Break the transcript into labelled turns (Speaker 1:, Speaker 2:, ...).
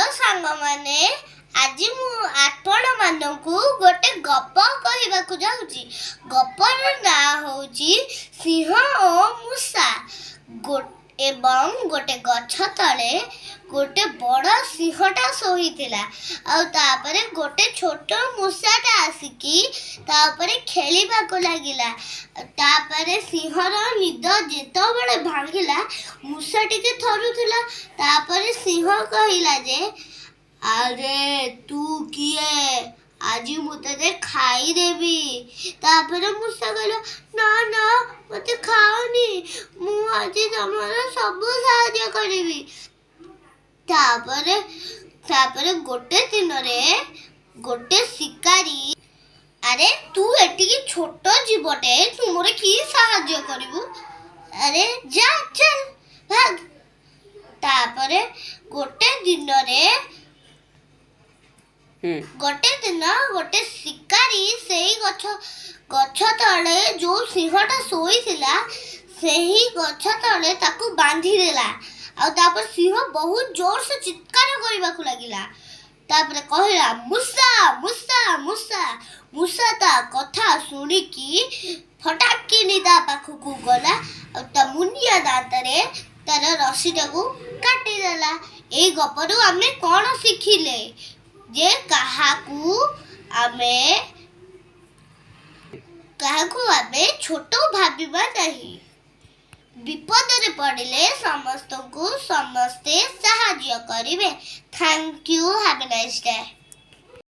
Speaker 1: Hello ସାଙ୍ଗମାନେ, ଆଜି ମୁଁ ଆପଣମାନଙ୍କୁ ଗୋଟେ ଗପ କହିବାକୁ ଯାଉଛି। ଗପର ନାଁ ହେଉଛି ସିଂହ ଓ ମୂଷା। ଏବଂ ଗୋଟେ ଗଛ ତଳେ ଗୋଟେ ବଡ଼ ସିଂହଟା ଶୋଇଥିଲା ଆଉ ତାପରେ ଗୋଟେ ଛୋଟ ମୂଷାଟା ଆସିକି ତା ଉପରେ ଖେଳିବାକୁ ଲାଗିଲା। ତାପରେ ସିଂହର ନିଦ ଯେତେବେଳେ ଭାଙ୍ଗିଲା, ମୂଷା ଟିକେ ଥରୁଥିଲା। ତାପରେ ସିଂହ କହିଲା ଯେ, "ଆରେ, ତୁ କିଏ? ଆଜି ମୁଁ ତତେ ଖାଇଦେବି।" ତାପରେ ମୂଷା କହିଲା, "ନା ନା, ମତେ ଖାଅନି। ମୁଁ ଆଜି ତମର ସବୁ ସାହାଯ୍ୟ କରିବି।" ତାପରେ ତାପରେ ଗୋଟେ ଦିନରେ ଗୋଟେ ଶିକାରୀ, "ଆରେ, ତୁ ଏଠିକି ଛୋଟ ଜୀବଟେ, ତୁ ମୋର କି ସାହାଯ୍ୟ କରିବୁ? ଆରେ ଯା, ଚାଲ, ଭାଗ।" ତାପରେ ଗୋଟେ ଦିନରେ ଗୋଟେ ଦିନ ଗୋଟେ ଶିକାରୀ ସେଇ ଗଛ ତଳେ ଯୋଉ ସିଂହଟା ଶୋଇଥିଲା, ସେହି ଗଛ ତଳେ ତାକୁ ବାନ୍ଧିଦେଲା। ଆଉ ତାପରେ ସିଂହ ବହୁତ ଜୋରସେ ଚିତ୍କାର କରିବାକୁ ଲାଗିଲା। ତାପରେ କହିଲା, "ମୂଷା, ମୂଷା, ମୂଷା।" ମୂଷା ତା କଥା ଶୁଣିକି ଫଟାକିନି ତା ପାଖକୁ ଗଲା ଆଉ ତା ମୁନିଆ ଦାନ୍ତରେ ତାର ରସିଟାକୁ କାଟିଦେଲା। ଏଇ ଗପରୁ ଆମେ କ'ଣ ଶିଖିଲେ ଯେ କାହାକୁ ଆମେ ଛୋଟ ଭାବିବା ନାହିଁ। ବିପଦରେ ପଡ଼ିଲେ ସମସ୍ତଙ୍କୁ ସମସ୍ତେ ସାହାଯ୍ୟ କରିବେ। Thank you. Have a nice day.